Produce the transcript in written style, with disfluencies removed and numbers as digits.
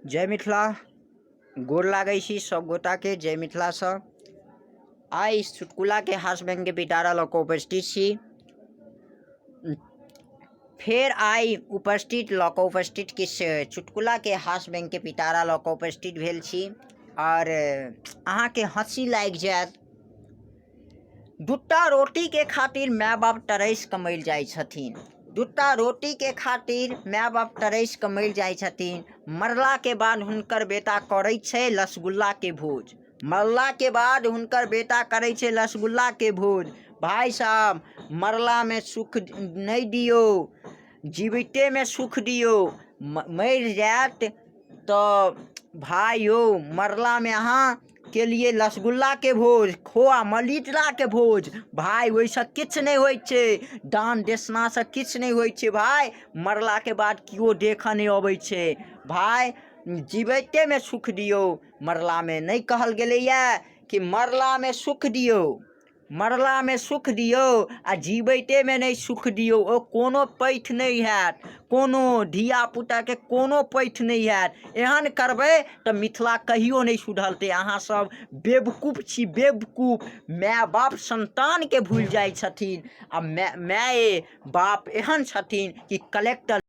जय मिथिला। गोर लागै छी सब गोटाके जय मिथिलासँ। आइ चुटकुलाके हास्य व्यंग्य पिटारा लऽ कऽ उपस्थित छी। फेर आइ उपस्थित लऽ कऽ उपस्थित किछु चुटकुलाके हास्य व्यंग्यके पिटारा लऽ कऽ उपस्थित भेल छी आओर अहाँके हँसी लागि जायत। दूटा रोटीके खातिर माय बाप तरसि कऽ मरि जाइ छथिन। दूटा रोटीके खातिर माय बाप तरसि कऽ मरि जाइ छथिन। मरलाके बाद हुनकर बेटा करै छै रसगुल्लाके भोज। मरलाके बाद हुनकर बेटा करै छै रसगुल्लाके भोज। भाय साहब, मरलामे सुख नहि दियौ, जीवितेमे सुख दियौ। मरि जायत तऽ भाय यौ, मरलामे अहाँ केलियै रसगुल्लाके भोज, खोआ मलिटराके भोज। भाय, ओहिसँ किछु नहि होइ छै। दान दक्षिणासँ किछु नहि होइ छै भाय। मरलाके बाद केओ देखऽ नहि अबै छै भाय। जिबैतेमे सुख दियौ, मरलामे नहि। कहल गेलैए कि मरलामे सुख दियौ, मरलामे सुख दियौ आ जीबैतेमे नहि सुख दियौ, ओ कोनो पैठ नहि हैत। कोनो धियापुताके कोनो पैठ नहि हैत। एहन करबै तऽ मिथिला कहियो नहि सुधरतै। अहाँ सब बेवकूफ छी, बेवकूफ। माय बाप सन्तानके भूलि जाइ छथिन आ माये बाप एहन छथिन कि कलेक्टर।